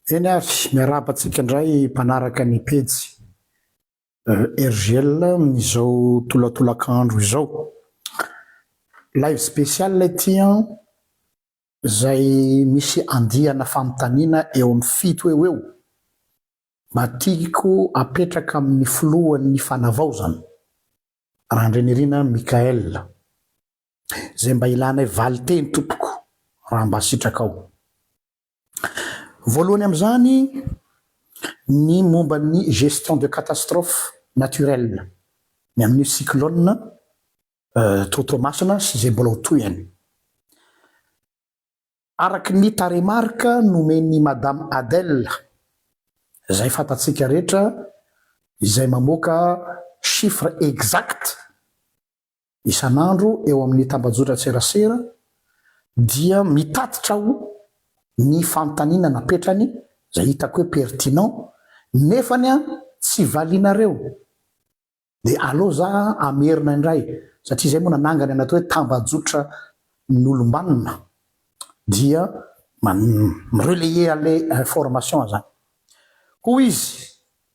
Eny ary, miarahaba antsika indray mpanaraka ny pejy RGL amin'izao tolatolakandro izao. Live spécial ity an, izay misy andiana fanontaniana eo amin'ny fito eo ho eo, mba tiako apetraka amin'ny filohan'ny fanavaozana, Randrianirina Michaël. Izay mba ilanay valinteny tompoko raha mba sitrakao. Voalohany amin'izany ny momba ny gestion de catastrophe naturelle, ny amin'io cyclone tao Toamasina sy izay mbola ho tohiny. Araka ny tarehimarika nomen'i Madame Adèle, izay fantatsika rehetra, izay mamoaka chiffre exact isan'andro eo amin'ny tambajotran-tserasera dia mitatitra aho ny fanontaniana napetrany izay hitako hoe pertinent nefany an tsy valianareo dia aleo za hamerina indray satria izay moa nanangana ny atao hoe tambajotra n'olom-banona dia mi-relayer an'ilay information zany. Hoy izy,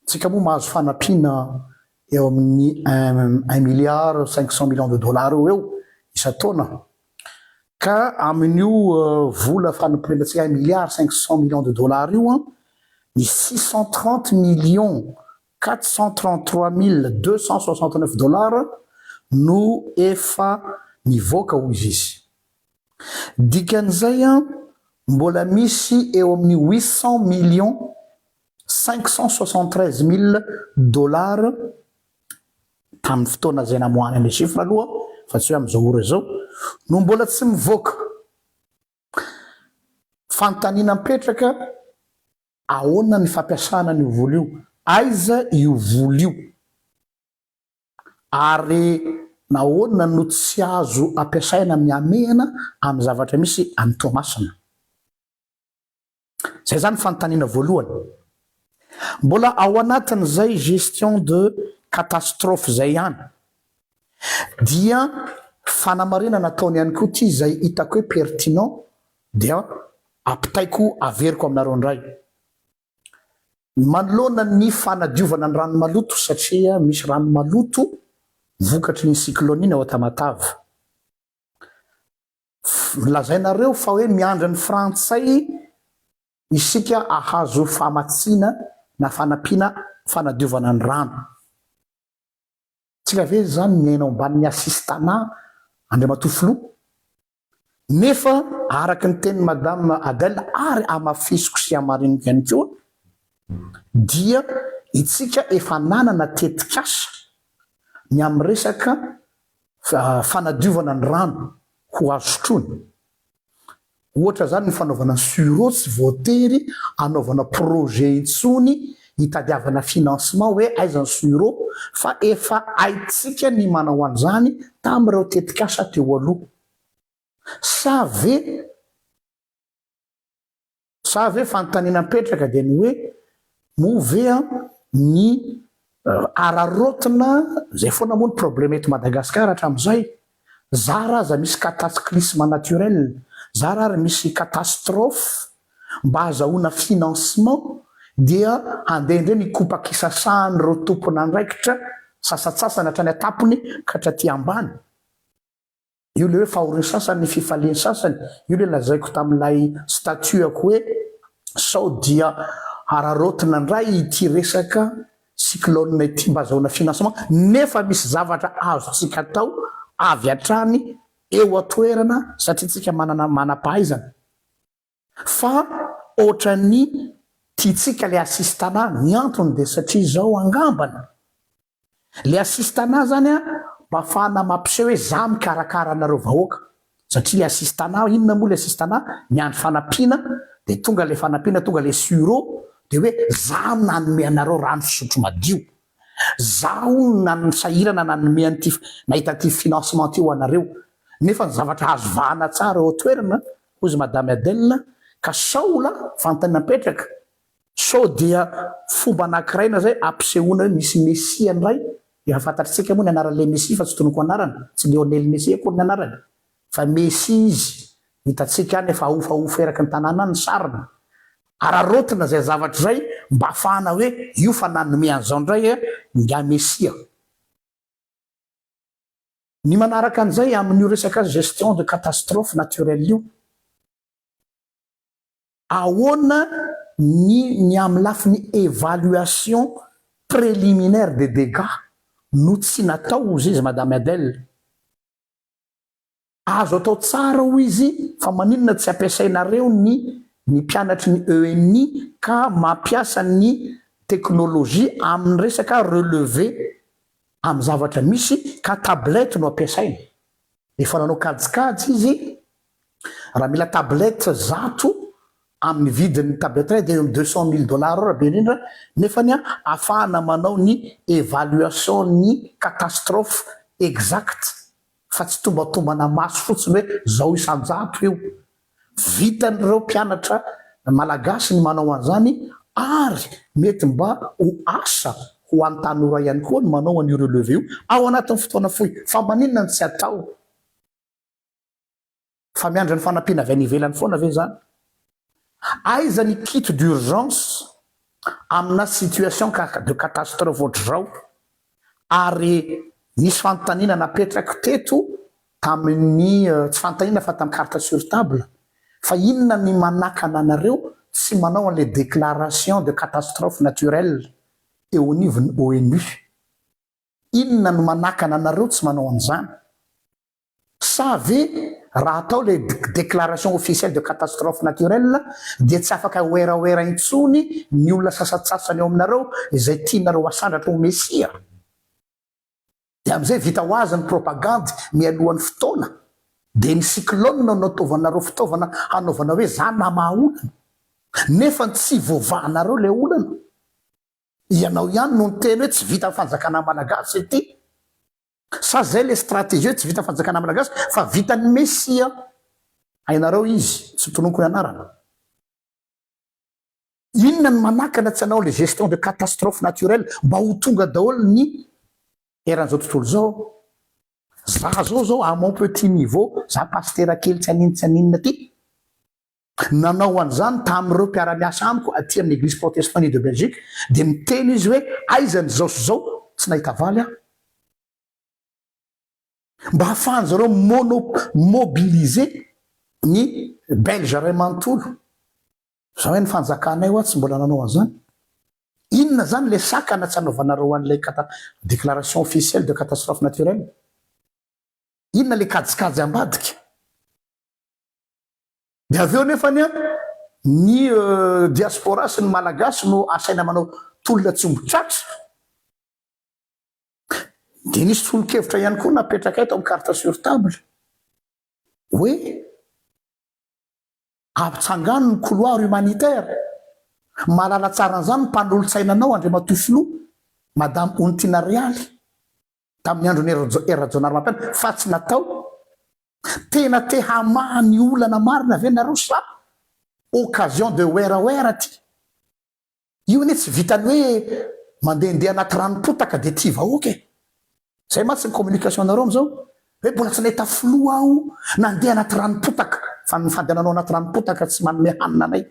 tsika moa mahazo fanampiana eo amin'ny un milliard 500 millions de dollars eo ho eo isan-taona, ka amin'io vola fanampiana 1 milliard 500 millions de dollars io an, ny 630 433 269 dollars no efa nivoaka, hoy izy. Dikan'izay an, mbola misy eo amin'ny 800 573 000 dollars tamin'ny fotoana izay namoahana ilay chiffre aloha, fa tsy hoe amin'izao ora izao, no mbola tsy mivoaka. Fanontaniana mipetraka: ahoana ny fampiasana an'io vola io? Aiza io vola io? Ary nahoana no tsy azo ampiasaina amin'ny hamehana amin'ny zavatra misy any Toamasina? Izay izany fanontaniana voalohany. Mbola ao anatin'izay gestion de catastrophe izay ihany dia fanamarinana ataony ihany koa ity izay hitako hoe pertinent dia ampitaiko averiko aminareo indray. Manoloana ny fanadiovana ny rano maloto satria misy rano maloto vokatry ny cyclone iny ao Tamatave. Lazainareo fa hoe miandry ny frantsay isika ahazo famatsiana na fanampiana fanadiovana ny rano. Tsika ve zany miaina ao ambanin'ny assistanat, Andriamatoa Filoha? Nefa araka ny tenin'i Madame Adèle ary hamafisiko sy hamariniko ihany koa dia itsika efa nanana tetikasa ny amin'ny resaka fanadiovana ny rano ho azo sotroina. Ohatra izany ny fanaovana ny sur'eau tsy voatery anaovana projet intsony hitadiavana financement hoe aiza ny sur'eau fa efa haintsika ny manao an'izany tamin'ireo tetikasa teo aloha. Sa ve Sa ve fanontaniana mipetraka dia ny hoe moa ve ny araraotina, izay foana moa ny problème eto Madagascar hatramin'izay, zara aza misy cataclysme naturel, zara ary misy catastrophe mba azahoana financement dia handeha indray ny kopa-kisasahan'ireo tompon'andraikitra sasatsasany hatrany an-tampony ka hatraty ambany. Io le hoe fahorian'ny sasany ny fifalian'ny sasany, io le lazaiko tamin'ilay statut-ako hoe sao dia hararaotina indray ity resaka cyclone ity mba azahoana financement nefa misy zavatra azontsika atao avy hatrany eo an-toerana satria tsika manana manam-pahaizana fa ohatran'ny tiantsika le assistanat. Ny antony dia satria izao angambany le assistanat zany a, mba ahafahana mampiseho hoe za mikarakara anareo vahoaka, satria le assistanat, inona moa le assistanat? Miandry fanampiana de tonga le fanampiana, tonga le sur'eau, de hoe za nanome anareo rano fisotro madio, zaho nanisahirana nanome an'ity, nahita an'ity financement ty ho anareo, nefa ny zavatra azo vahana tsara eo an-toerana, hoy izy Madame Adèle. Ka sao la fanontaniana mipetraka, sao dia fomba anankiray na zay ampisehoana hoe misy messia indray? Efa fantatritsika moa ny anaran'ilay messia fa tsy tononiko anarana, tsy Lionel Messi akory ny anarany fa messia izy, hitantsika any efa ahofahofa eraky ny tanàna any ny sariny. Araraotina izay zavatra izay mba afahana hoe io fa nanome an'izao indray ingahy Mesia. Ny manaraka an'izay amin'io resaka gestion de catastrophe naturelle io, ahoana ny ny amin'ny lafiny évaluation préliminaire des dégâts no tsy natao hozy izy Madame Adèle? Azo atao tsara hoy izy fa maninona tsy ampiasainareo ny ny mpianatry ny ENI ka mampiasa ny technologie amin'ny resaka relevé amin'ny zavatra misy ka tablette no ampiasaina. Efa nanao kajikajy izy raha mila tablette 100 amin'ny vidin'ny tablette iray dia eo amin'ny 200 000 dollars eo raha be indrindra nefany ahafahana manao ny évaluation ny catastrophe exacte fa tsy tombatombana maso fotsiny hoe zao isan-jato io. Vitan'ireo mpianatra malagasy ny manao an'izany ary mety mba ho asa ho an'ny tanora ihany koa ny manao an'io relevé io ao anatin'ny fotoana fohy. Fa maninona no tsy atao? Fa miandry ny fanampiana avy any ivelany foana ve izany? Aiza ny kit d'urgence amina situation de catastrophe ohatr'izao? Ary nisy fanontaniana napetrako teto tamin'ny, tsy fanontaniana fa tamin'ny carte sur table, fa inona ny manakana anareo tsy manao an'ilay déclaration de catastrophe naturelle eo anivon'ny ONU? Inona no manakana anareo tsy manao an'izany? Sa ve raha atao ilay déclaration officielle de catastrophe naturelle dia tsy afaka werawera intsony ny olona sasantsasany ao aminareo izay tianareo hasandratra ho mesia? Dia amin'izay vita ho azy ny propagandy mialohan'ny fotoana dia ny cyclone no ataovanareo fitaovana hanaovana hoe za namaha olana nefa tsy voavahanareo ilay olana. Ianao ihany no niteny hoe tsy vitan'ny fanjakana malagasy ity. Sa zay le stratégie hoe tsy vita fanjakana malagasy fa vitan'ny mesia. Hainareo izy, tsy tononiko ny anarana. Inona ny manakana tsy hanao le gestion de catastrophe naturelle mba ho tonga daholo ny eran'izao tontolo izao. Za zao zao à mon petit niveau, za pasitera kely tsy aninona tsy aninona ty, nanao an'izany tamin'ireo mpiara-miasa amiko aty amin'ny Eglise Protestante Unie de Belgique, dia miteny izy hoe aiza ny zao sy zao, tsy nahita valy aho. Mba hahafahan-dry zareo mono mobiliser ny Belge iray manontolo. Izany hoe ny fanjakanay hoa tsy mbola nanao an'izany. Inona izany ilay sakana tsy hanaovanareo an'ilay cata déclaration officielle de catastrophe naturelle? Inona ilay kajikajy ambadika? Dia avy eo nefany an, ny diaspora sy ny Malagasy no asaina manao tolona tsy omby tratra. Dia nisy tolo-kevitra ihany koa napetrakay tao amin'ny carte sur table hoe ampitsangano ny couloir humanitaire. Mahalala tsara an'izany ny mpanolotsainanao Andriamatoa Filoha, Madame Onitiana Realy, tamin'ny andron'i Hery Rajaonarimampianina fa tsy natao. Tena te hamaha ny olana marina ve nareo sa occasion de werawera ty? Io anie tsy vitan'ny hoe mandehandeha anaty ranom-potaka dia tia vahoaka e! Zay mantsy ny communication nareo amizao hoe mbola tsy nahita filoha aho nandeha anaty ranom-potaka fa ny fandehananao anaty ranom-potaka tsy manome hanina anay.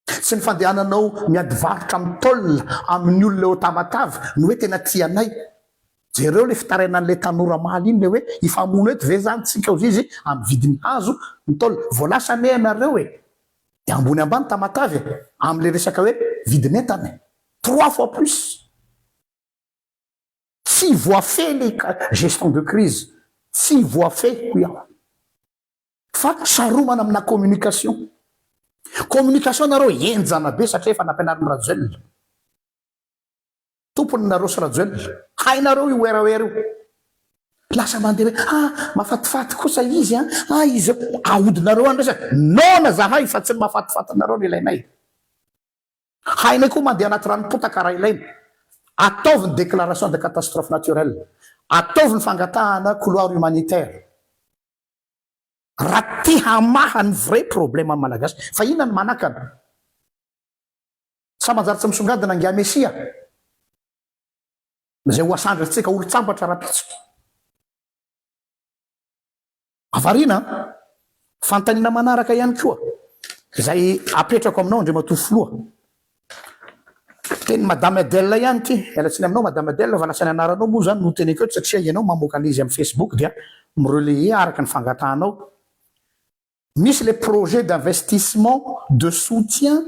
Tsy ny fandehananao miady varotra amin'ny tôle amin'ny olona eo Tamatave no hoe tena tia anay. Jereo le fitarainan'ilay tanora omaly iny le hoe hifamono eto ve zany tsika ozy izy amin'ny vidin'ny hazo ny tôle. Vao lasa anie ianareo e! Dia ambony ambany Tamatave e! Amin'ilay resaka hoe vidin'entana e! Trois fois plus! Tsy voafehy le gestion de crise. Tsy voafehy hoy aho. Fa saromana amina communication. Communication nareo henjana be satria efa nampianarin'i Rajoelina. Tompony nareo sy Rajoelina. Hainareo io werawera io. Lasa mandeha hoe ah mahafatifaty kosa izy an, ah izy zao. Ahodinareo any resaka. Noana zahay fa tsy ny mahafatifatinareo no ilainay. Hainay koa mandeha anaty ranom-potaka raha ilaina. Ataovy ny déclaration de catastrophe naturelle. Ataovy ny fangatahana couloir humanitaire. Raha te hamaha ny vrai problème ny Malagasy. Fa inona no manakana? Sa manjary tsy misongadina Ingahy Mesia? Izay ho asandratsika olon-tsambatra rahampitso. Havarina an! Fanontaniana manaraka ihany koa. Izay apetrako aminao Andriamatoa Filoha. Teny Madame Adèle ihany ity. Miala tsiny aminao Madame Adèle fa lasa ny anaranao moa izany no teneniko eto satria ianao mamoaka an'izy amin'ny Facebook dia mi-relayer araka ny fangatahanao. Misy le projet d'investissement de soutien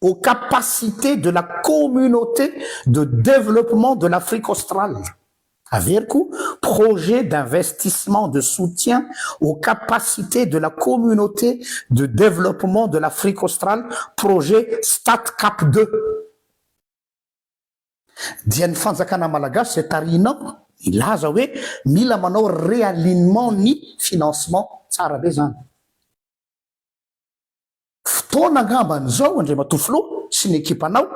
aux capacités de la communauté de développement de l'Afrique australe. Averiko, projet d'investissement de soutien aux capacités de la communauté de développement de l'Afrique australe, projet StatCap 2. Dia ny fanjakana malagasy izay tarihinao nilaza hoe mila manao réalignement ny financement. Tsara be zany. Fotoana angambany izao Andriamatoa Filoha sy ny ekipanao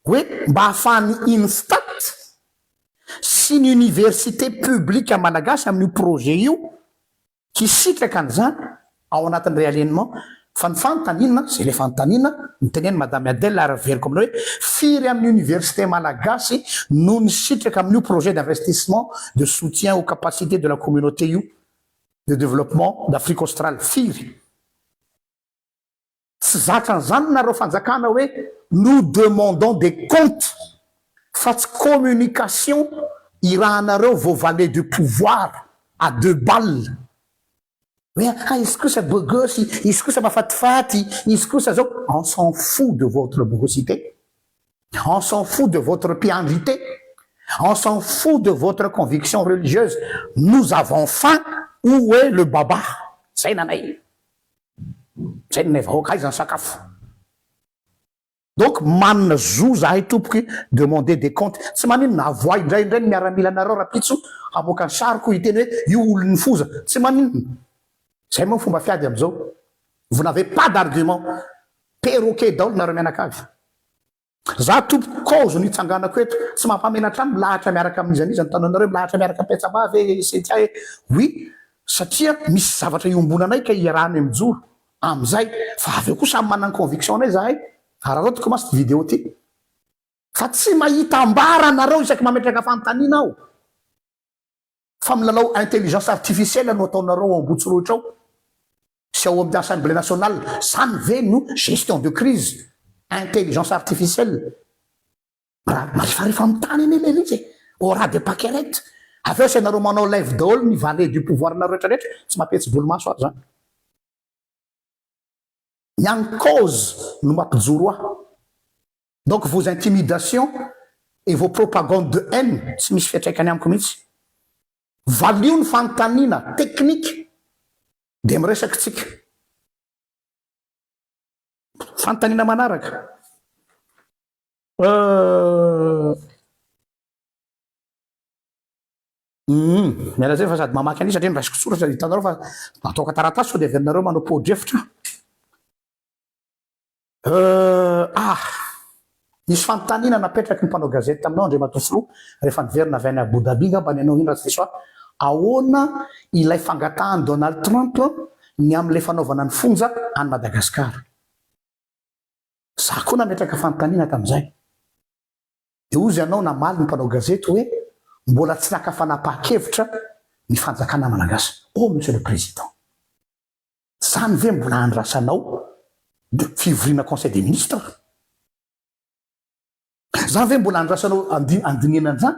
hoe mba ahafahan'ny INSTAT sy ny Université publique malagasy amin'io projet io hisitraka an'izany ao anatin'ny réalignement fa ny fanontaniana, izay ilay fanontaniana notenen'i Madame Adèle ary averiko aminao hoe firy amin'ny Université malagasy no nisitraka amin'io projet d'investissement de soutien aux capacités de la communauté io de développement d'Afrique australe, firy? Tsy zatra an'izany nareo fanjakana hoe nous demandons des comptes fa tsy communication irahanareo vos valets de pouvoir à deux balles hoe ah izy kosa beau gosse, izy kosa mahafatifaty, izy kosa zao, on s'en fout de votre bogosité, on s'en fout de votre piandrité, on s'en fout de votre conviction religieuse, nous avons faim, où est le baba? Zay nanay. Zay nanay vahoaka, aiza ny sakafo? Donc manana zo zahay tompoky demander des comptes. Tsy maninona avoay indraindray ny miaramilanareo rapitso hamoaka ny sariko hiteny hoe io olon'ny foza. Tsy maninona. Zay moa fomba fiady am'izao. Vous n'avez pas d'argument. Perroquet daholo nareo mianakavy. Za tompoko cause no itsanganako eto. Tsy mampamenatra ahy milahatra miaraka amin'iza n'iza ny tananareo milahatra miaraka am-petsambavy e Cynthia e. Oui, satria misy zavatra iombonanay ka iarahanay mijoro am'izay. Fa avy eo koa samy manana ny conviction-nay zahay. Araraotiko mantsy ty vidéo ty. Fa tsy mahita ambara nareo isaky mametraka fanontaniana aho. Fa milalao intelligence artificielle no ataonareo ao Ambohitsorohitra ao sy ao amin'ny Assemblée nationale. Zany ve no gestion de crise? Intelligence artificielle. Raha marifarify amin'ny tany anie ilay izy e. Au ras de paquerette. Avy eo asianareo manao live daholo ny valet du pouvoir nareo rehetrarehetra. Tsy mampihetsi-bolomaso ahy zany. Ny an'ny cause no mampijoro ahy. Donc vos intimidations et vos propagandes de haine tsy misy fiantraikany amiko mihitsy. Valio ny fanontaniana technique dia miresaka tsika. Fanontaniana manaraka. Euh... Miala zay fa sady mamaky an'io satria noraisiko tsoratra hitanareo fa ataoko taratasy sao dia averinareo manao podrefitra. Euh, ah! Nisy fanontaniana napetraky ny mpanao gazety taminao Andriamatoa Filoha rehefa niverina avy any Abu Dhabi ngambany ianao iny raha tsy diso ahy. Ahoana ilay fangatahan'i Donald Trump ny amin'ilay fanaovana ny fonja any Madagasikara? Za koa nametraka fanontaniana tamin'izay. Dia hozy ianao namaly ny mpanao gazety hoe mbola tsy naka fanapahan-kevitra ny fanjakana malagasy. Oh Monsieur le Président! Zany ve mbola andrasanao fivoriana conseil des ministres? Zany ve mbola andrasanao andinihana an'izany?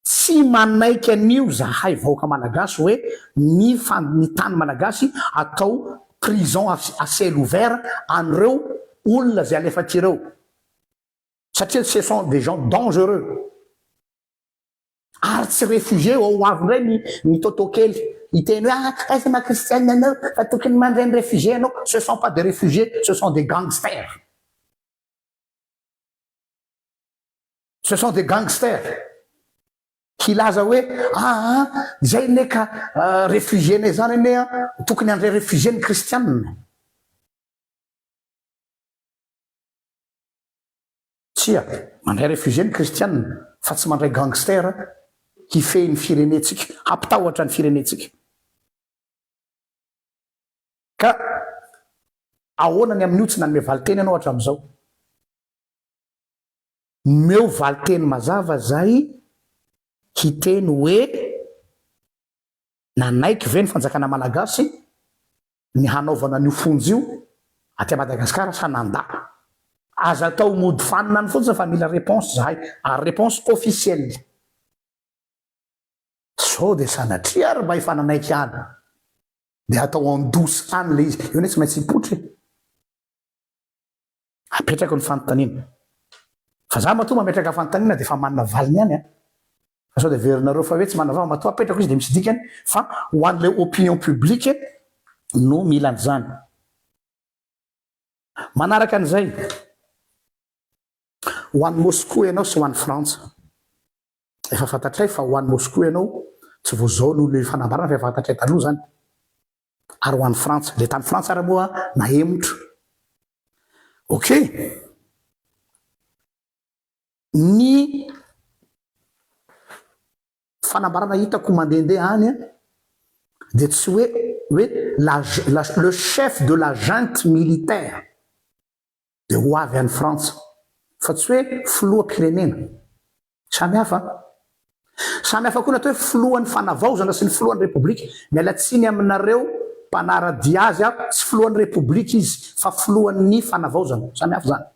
Tsy manaiky an'io zahay vahoaka malagasy hoe ny ny tany malagasy atao prison à ciel ouvert an'ireo olona zay alefa aty ireo. Satria ce sont des gens dangereux. Ary tsy réfugié ho avy indray ny ny toto kely hiteny hoe ah aiza ma kristianina anao fa tokony mandray ny réfugié anao. Ce sont pas des réfugiés, ce sont des gangsters. Ce sont des gangsters. Hilaza hoe ah zay ne ka réfugié nay zany ane a tokony handray réfugié ny kristianina. Tsia, mandray réfugié ny kristianina fa tsy mandray gangster hifehy ny firenentsika, hampitahotra ny firenentsika. Ka ahoana ny amin'io tsy nanome valinteny ianao hatramin'izao? Omeo valinteny mazava zay hiteny hoe nanaiky ve ny fanjakana malagasy? ny hanaovana an'io fonja io aty Madagasikara sa nandà? Aza atao mody fanina any fotsiny fa mila réponse zahay ary réponse officielle. Sao dia sanatria ary mba efa nanaiky any dia atao en douce any le izy. Io anie tsy maintsy hipoitra e. Apetrako ny fanontaniana. Fa za matoa mametraka fanontaniana dia efa manana valiny ihany an. Fa sao dia heverinareo fa hoe tsy manana valiny, matoa apetrako izy dia misy dikany fa ho an'ilay opinion publique no mila an'izany. Manaraka an'izay, ho an'i Moscou ianao sy ho an'i Frantsa. Efa fantatray fa ho an'i Moscou ianao, tsy vao izao no le fanambarana fa efa fantatray taloha izany. Ary ho an'i Frantsa. Le tany Frantsa ary moa nahemotra. Ok. Ny fanambarana hitako mandehandeha any dia tsy hoe hoe la, la, le chef de la junte militaire dia ho avy any Frantsa fa tsy hoe filoham-pirenena. Samy hafa an! Samy hafa koa ny atao hoe filohan'ny fanavaozana sy ny filohan'ny repoblika. Miala tsiny aminareo mpanara-dia azy aho, tsy filohan'ny repoblika izy fa filohan'ny fanavaozana. Samy hafa izany.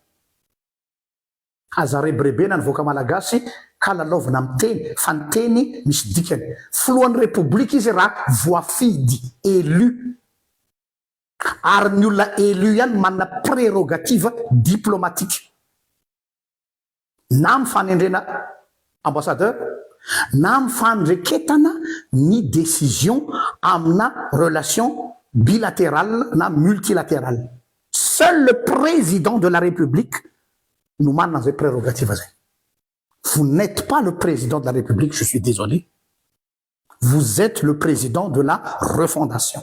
Aza rebirebena ny vahoaka malagasy ka lalaovina amin'ny teny fa ny teny misy dikany. Filohan'ny repoblika izy raha voafidy, élu. Ary ny olona élu ihany manana prérogative diplomatique. Na amin'ny fanendrena ambassadeur na amin'ny fandreketana ny décision amina relation bilatérale na multilatérale. Seul le président de la République no manana an'izay prérogative zay. Vous n'êtes pas le président de la République, je suis désolé. Vous êtes le président de la refondation.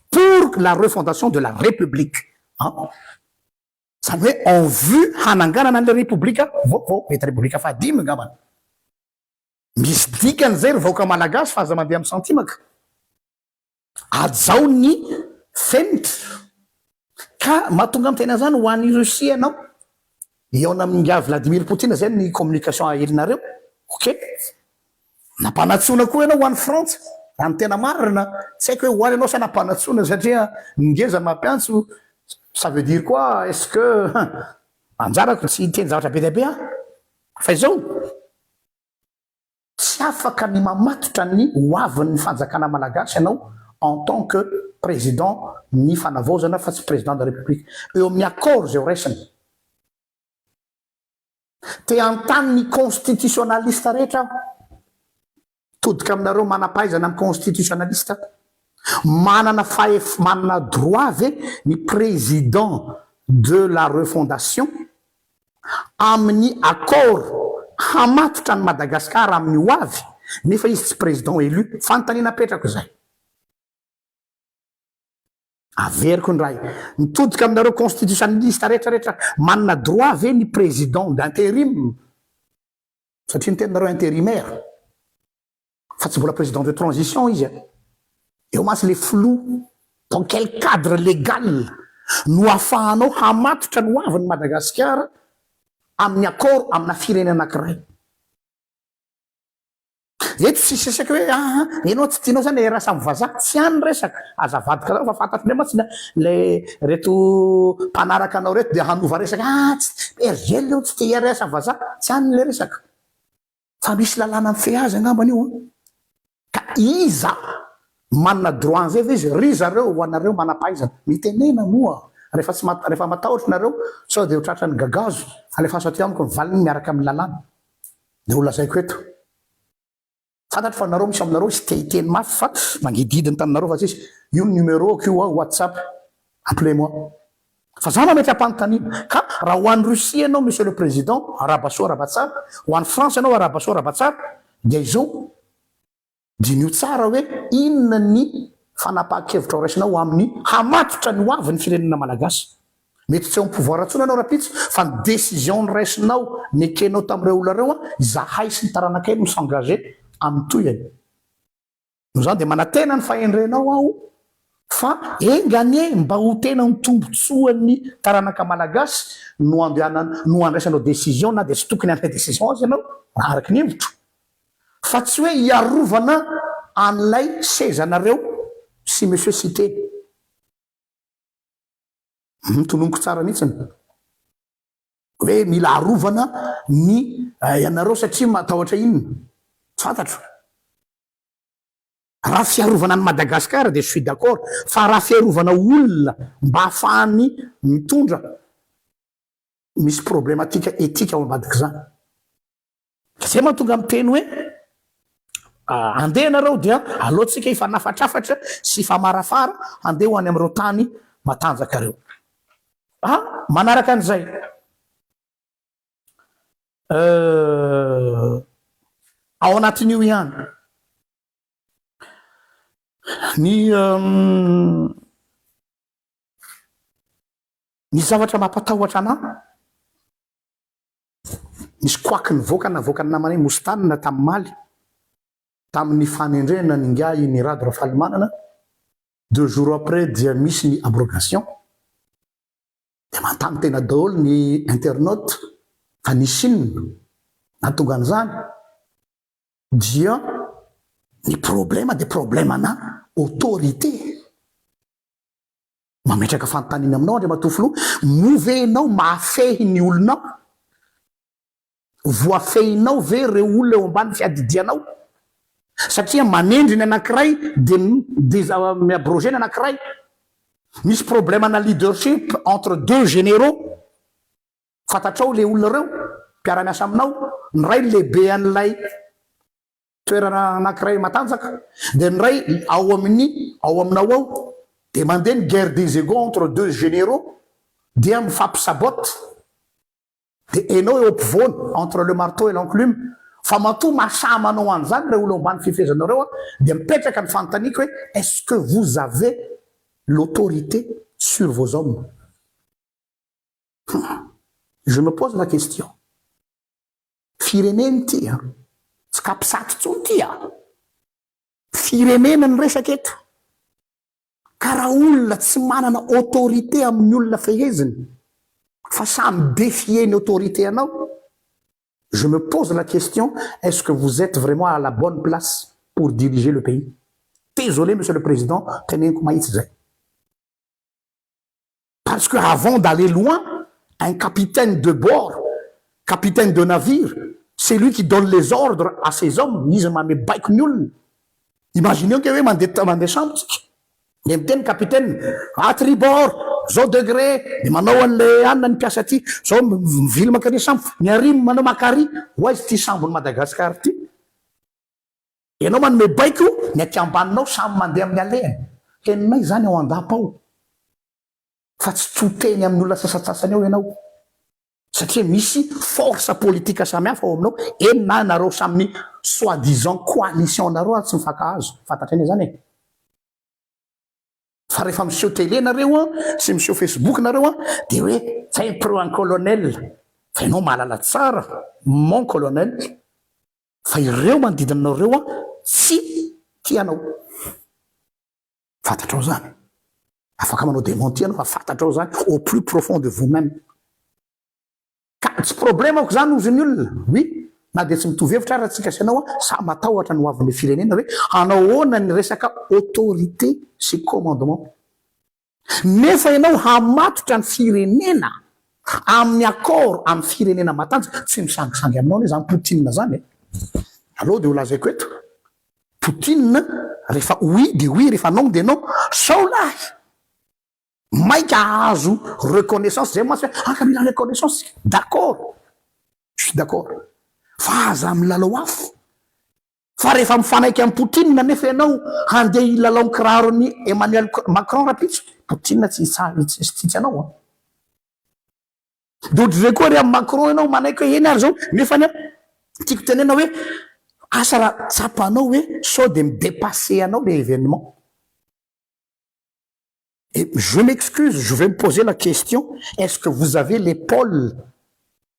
Pour la refondation de la République. Hein? Zany hoe en vue hananganana an'ilay Repoblika vaovao, mety Repoblika fahadimy angambany. Misy dikany zay ry vahoaka malagasy fa aza mandeha amin'ny santimaka. Hajao ny fenitra. Ka mahatonga miteny an'izany ho any Russie ianao, hihaona amin'ingahy Vladimir Poutine zay ny communication aelinareo, ok. Nampanantsoina koa ianao ho any Frantsa, raha ny tena marina, tsy haiko hoe ho any ianao sa nampanantsoina satria ny ngeza mampiantso, ça veut dire quoi, est ce que anjarako tsy hiteny zavatra be dia be aho fa izao, tsy afaka ny mamatotra ny ho avin'ny fanjakana malagasy ianao en tant que président ny fanavaozana fa tsy président de la république, eo amin'ny accord izay ho raisina. Te hanontany ny constitutionnaliste rehetra aho. Todika aminareo manam-pahaizana amin'ny constitutionnaliste. Manana fahef manana droit ve ny président de la refondation amin'ny accord hamatotra an'i Madagascar amin'ny ho avy nefa izy tsy président élu? Fanontaniana apetrako izay. Averiko indray, mitodika aminareo constitutionnaliste rehetra rehetra, manana droit ve ny président d'interim, satria niteny nareo intérimaire, fa tsy mbola président de transition izy a, eo mantsy le flou, dans quel cadre légal no afahanao hamatotra ny ho avin'i Madagasikara amin'ny accord amina firenena anankiray? Eto tsisy resaka hoe aa enao tsy tianao zany le raha samy vazaha, tsy any ny resaka, aza avadika zany fa fantatro ndray mantsy le reto mpanaraka anao reto de hanova resaka aa tsy RGL io tsy tia RS samy vazaha, tsy any le resaka fa misy lalàna mifehy azy angambany io an! Ka iza manana droit an'izay ve izy? Ry zareo ho anareo manam-pahaizana mitenena moa rehefa tsy rehefa matahotra nareo sao de ho tratran'ny gagazo, alefaso aty amiko ny valiny miaraka amin'ny lalàna. Dia ho lazaiko eto. Fantatro fa nareo misy aminareo tsy te hiteny mafy fa mangidihidy ny taminareo fa tsisy. Io ny numéro-ko io a WhatsApp. Appelez moi. Fa za mametra-panontaniana. Ka raha ho any Russie ianao Monsieur le Président, arahaba soa arahaba tsara, ho any France ianao arahaba soa arahaba tsara, dia izao, Diniho tsara hoe inona ny fanapahan-kevitra ho raisinao amin'ny hamatotra ny ho avin'ny firenena malagasy. Mety tsy eo amin'ny pouvoir intsony ianao rahampitso fa ny décision noraisinao nekenao tamin'ireo olona ireo izahay sy ny taranakay no mi-s'engager amin'ny tohiny. Noho izany dia manantena ny fahendrenao aho fa enga anie mba ho tena ho tombotsoan'ny taranaka malagasy no andehanana no andraisanao décision na dia tsy tokony handray décision aza ianao raha araka ny hevitro. Fa tsy hoe hiarovana an'ilay sezanareo sy Monsieur Siteny. Tononiko tsara mihitsiny hoe mila arovana ny ianareo satria matahotra inona? Tsy fantatro. Raha fiarovana an'i Madagascar dia je suis d'accord fa raha fiarovana olona mba ahafahany mitondra misy problématique éthique ao ambadik'izany. Zay mahatonga miteny hoe andeha nareo dia aleontsika hifanafatrafatra sy hifamarafara handeha ho any amin'ireo tany matanjaka ireo. Ah, manaraka an'izay. Ao anatin'io ihany. Ny ny zavatra mampatahotra anà, nisy koaky nivoaka navoakan'ny namanay Mostana tamin'ny maly, tamin'ny fanendrena an'ingahy Nirado Rafalimanana, deux jours après dia misy ny abrogation, dia manontany tena daholo ny internaute fa nisy inona nahatonga an'izany? Dia ny problema dia problema-na autorité. Mametraka fanontaniana aminao Andriamatoa Filoha, moa ve ianao mahafehy ny olonao? Voafehinao ve ireo olona eo ambany fiadidianao? Satria manendry ny anankiray dia mi-abroger ny anankiray. Misy problema-na leadership entre deux généraux. Fantatrao le olona ireo, mpiara-miasa aminao, ny iray lehibe an'ilay toerana anankiray matanjaka, dia ny iray ao amin'ny ao aminao ao, dia mandeha ny guerre des ego entre deux généraux, dia mifampi-sabote, dia enao eo ampovoany, entre le marteau et l'enclume, fa matoa mahasahy manao an'izany ireo olona eo ambany fifehezanao ireo an, dia mipetraka ny fanontaniako hoe est-ce que vous avez l'autorité sur vos hommes? Je me pose la question. Firenena ity an! Tsy capsat intsony ity an! Firenena ny resaka eto. Ka raha olona tsy manana autorité amin'ny olona feheziny fa samy mi-defier ny autorité anao, je me pose la question, est-ce que vous êtes vraiment à la bonne place pour diriger le pays? Désolé monsieur le président, teneniko mahitsy zay. Parce que avant d'aller loin, un capitaine de bord, capitaine de navire, c'est lui qui donne les ordres à ses hommes, izy manome baiko ny olona. Imaginez ange hoe mandeha mandeha sambo tsika, dia miteny capitaine, à tribord, zao degré, dia manao an'le anona ny mpiasa aty, zao mivily mankany sambo, ny ary manao makary, ho aiza ity sambon'i Madagascar ity? Ianao manome baiko, ny aty ambaninao samy mandeha amin'ny alehany. Henonay izany ao an-dapa ao. Fa tsy to teny amin'ny olona sasantsasany ao ianao. Satria misy force politique samihafa ao aminao, eny na nareo samy soit disant coalition nareo ary tsy mifankahazo. Fantatray anie izany e. Fa rehefa miseho télé nareo an, sy miseho Facebook nareo an, dia hoe zay pro un colonel. Fa ianao mahalala tsara mon colonel. Fa ireo manodidina anao ireo an tsy tia anao. Fantatrao izany. Afaka manao démenti ianao fa fantatrao izany au plus profond de vous même. Ka tsy problemako izany hozy ny olona. Oui, na dia tsy mitovy hevitra ary tsika sy ianao an, sa matahotra ny ho avin'ilay firenena hoe hanao ahoana ny resaka autorité sy commandement. Nefa ianao hamatotra ny firenena amin'ny accord amin'ny firenena matanjaka, tsy misangisangy aminao anie zany Poutine zany e! Aleo dia ho lazaiko eto, Poutine rehefa oui dia oui, rehefa non dia non, sao lahy maika hahazo reconnaissance, zay mantsy hoe aka mila reconnaissance tsika, d'accord, je suis d'accord, fa aza milalao afo. Fa rehefa mifanaiky amin'i Poutine anefa ianao handeha hilalao ny kiraron'i Emmanuel Macron rahampitso, Poutine tsy hitsitsy anao an! Dia ohatr'izay koa ry amin'i Macron ianao manaiky hoe eny ary izao, nefa anie tiako tenena hoe asa raha tsapanao hoe sao dia mi-depasser anao le événement. Et je m'excuse, je vais me poser la question, est-ce que vous avez l'épaule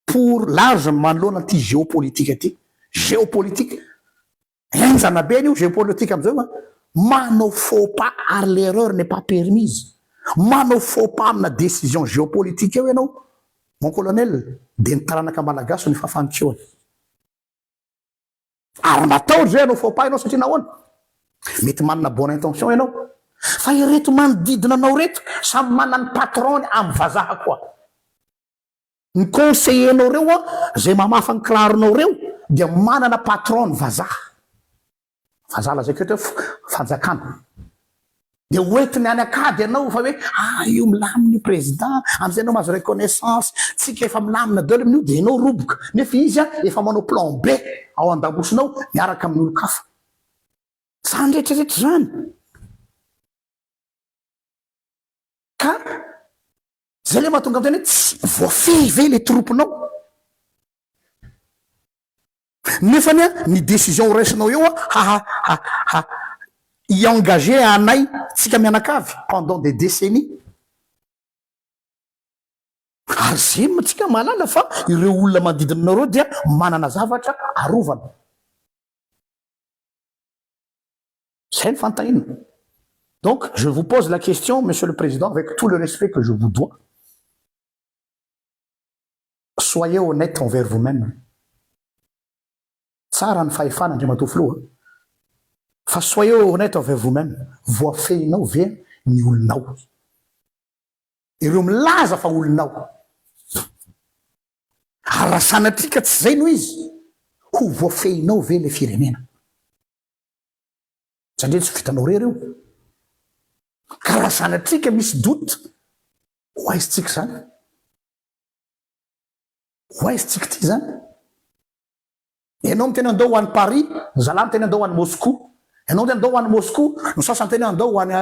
pour large manoloana ity géopolitique ity? Géopolitique, henjana be anie io géopolitique amin'izao an! Manao faux pas ary l'erreur n'est pas permise. Manao faux pas amina décision géopolitique eo ianao, mon colonel, dia ny taranaka malagasy no ifafanikoany. Ary matahotra ve hanao faux pas ianao satria nahoana? Mety manana bonne intention ianao. Fa ireto manodidina anao ireto samy manana ny patron-ny amin'ny vazaha koa. Ny conseiller-nao ireo an, izay mamafa ny kiraronao ireo dia manana patron-ny vazaha. Vazaha lazaiko eto hoe fanjakana. Dia hoentiny any an-kady ianao fa hoe ah io milamina io président, amin'izay ianao mahazo reconnaissance, tsika efa milamina daholo amin'io dia ianao roboka. Nefa izy an efa manao plan B ao an-damosinao miaraka amin'ny olon-kafa. Izany rehetra rehetra izany. Ka izay ilay mahatonga miteny hoe tsy voafehy ve ilay troupe-nao? Nefany an, ny décision ho raisinao eo an, ha ha ha hi-engager anay tsika mianakavy pendant des décennies. Ary zem tsika mahalala fa ireo olona manodidina anareo dia manana zavatra arovana. Zay ny fanontaniana. Donc je vous pose la question monsieur le président avec tout le respect que je vous dois, soyez honnête envers vous même. Tsara ny fahefana Andriamatoa Filoha fa soyez honnête envers vous même, voafehinao ve ny olonao? Ireo milaza fa olonao. Ary raha sanatria ka tsy zay no izy, ho voafehinao ve le firenena? Satria tsy vitanao irery io. Ka raha sanatria ka misy doute, ho aiza tsika izany? Ho aiza tsika ity izany? Ianao miteny andao ho any Paris, ny zalahy miteny andao ho any Moscou. Ianao miteny andao ho any Moscou, ny sasany miteny andao ho any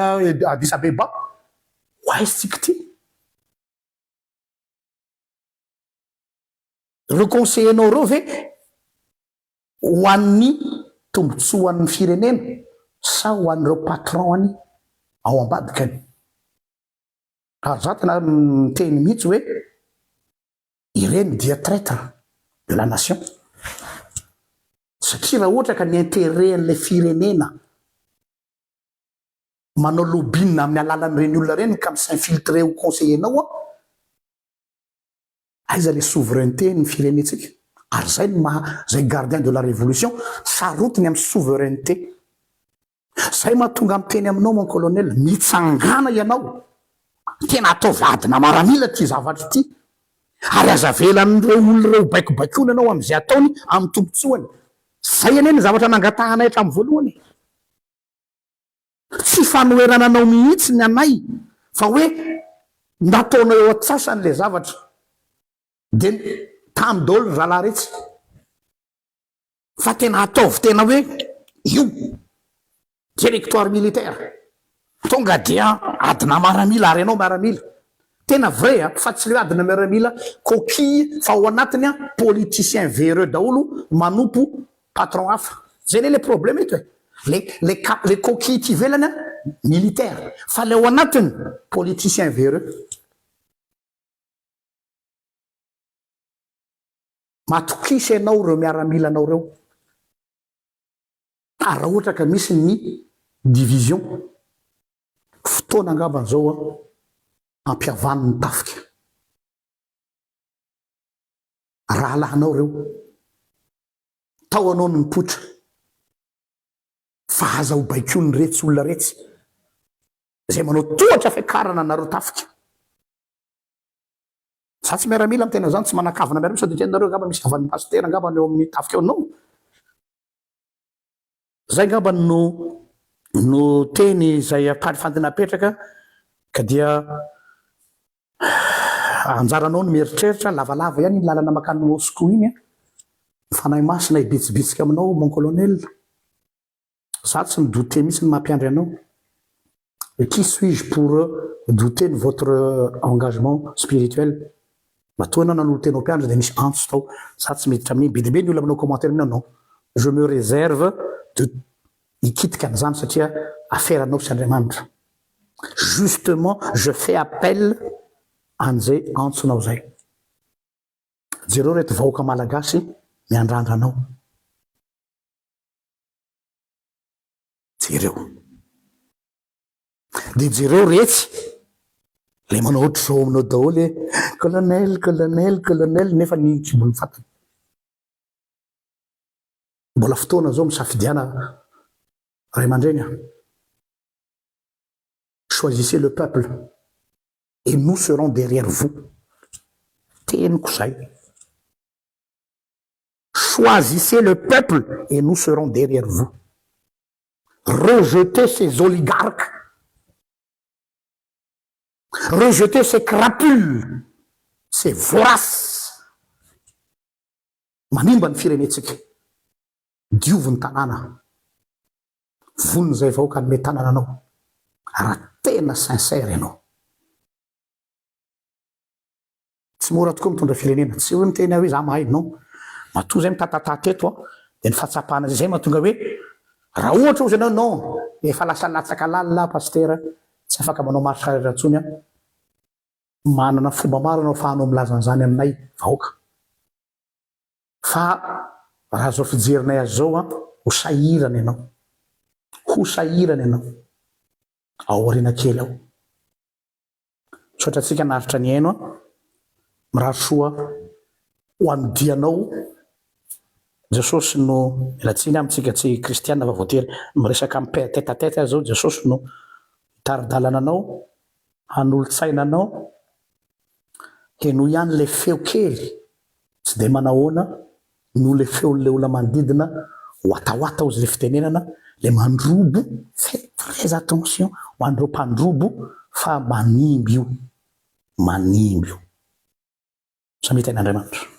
Addis Abeba. Ho aiza tsika ity? Ireo conseiller-nao ireo ve ho an'ny tombotsoan'ny firenena sa ho an'ireo patron-ny ao ambadikany? Ary za tena miteny mihitsy hoe ireny dia traitre de la nation satria raha ohatra ka ny intérêt an'ilay firenena manao lobbying amin'ny alalan'ireny olona ireny ka mi-s'infiltrer ho conseiller-nao an, Aiza le souveraineté ny firenentsika? Ary zay no maha zay gardien de la révolution sarotiny amin'ny souveraineté. Zay mahatonga miteny aminao mon colonel, mitsangàna ianao, tena ataovy adina maramila ity zavatra ity, ary aza avelan'ireo olona ireo baikobaikoana ianao amin'izay ataony amin'ny tombotsoany. Zay anie ny zavatra nangatahanay hatramin'ny voalohany e. Tsy fanoherana anao mihitsy ny anay fa hoe nataonao eo an-tsasany le zavatra de tamy daholo ry zalahy retsy fa tena ataovy tena hoe io directoire militaire tonga dia adina maramila ary ianao miaramila tena vrai a fa tsy le hoe adina miaramila coquille fa ao anatiny a politicien véreux daholo manompo patron hafa zay anie le problème eto e le le ca le coquille ty ivelany a militaire fa le ao anatiny politicien véreux matokisa ianao ireo miaramilanao ireo ary raha ohatra ka misy ny division fotoana angambany zao a ampihavano ny tafika rahalahinao ireo Tao anao no mipoitra fa aza ho baikoin'ny retsy olona retsy izay manao tohatra fiakarana anareo tafika. Za tsy miaramila miteny an'izany, tsy manan-kavana miaramila, sao dia teninareo angamba misy havan'ny pasitera angamba eo amin'ny tafika eo, non. Zay angamba no no teny izay ampalifantina apetraka ka dia anjaranao no mieritreritra, lavalava ihany iny lalana mankany Moscou iny an! Ny Fanahy Masina hibitsibitsika aminao mon colonel. Za tsy mi-douter mihitsy ny maha mpiandry anao. Et qui suis-je pour douter de votre engagement spirituel? Matoa ianao nanolo-tena ho mpiandry dia misy antso tao. Za tsy miditra amin'iny. Be dia be ny olona manao commentaire amin'iny non. Je me réserve de hikitika an'izany satria affaire anao sy Andriamanitra. Justement je fais appel an'izay antsonao izay. Jereo ireto vahoaka malagasy miandrandra anao. Jereo. Dia jereo retsy ilay manao ohatr'izao aminao daholo hoe colonel, colonel, colonel nefa ny kibony fatiny. Mbola fotoana izao misafidiana ray aman-dreny a. Choisissez le peuple et nous serons derrière vous. Teniko zay. Choisissez le peuple et nous serons derrière vous. Rejetez ces oligarques. Rejetez ces crapules, ces voraces. Manimba ny firenentsika. Diovy ny tanàna. Vonona izay vahoaka hanome tanana anao raha tena sincère ianao. Tsy mora tokoa mitondra firenena. Tsy hoe miteny aho hoe za mahay, non. Matoa zay mitatata teto an, dia ny fahatsapana izay mahatonga hoe raha ohatra ozy ianao non, efa lasa latsaka lalina aho Pasitera, tsy afaka manao marche arrière intsony aho. Manana fomba maro ianao afahanao milaza an'izany aminay vahoaka. Fa raha zao fijerinay azy zao an, ho sahirana ianao. Ho sahirana ianao. Ao aoriana kely ao. Misaotra antsika naharitra nihaino an. Mirary soa ho an'ny dianao. Jesosy no, miala tsiny amintsika tsy kristiana fa voatery miresaka amin'ny tête à tête aho zao, Jesosy no hitari-dalana anao, hanolo-tsaina anao. Henoy ihany ilay feo kely tsy dia manahoana noho ilay feon'ilay olona manodidina, watawata hozy ilay fitenenana, ilay mandrobo, faites très attention ho an'ireo mpandrobo fa manimba io, manimba io. Samia tahin'Andriamanitra.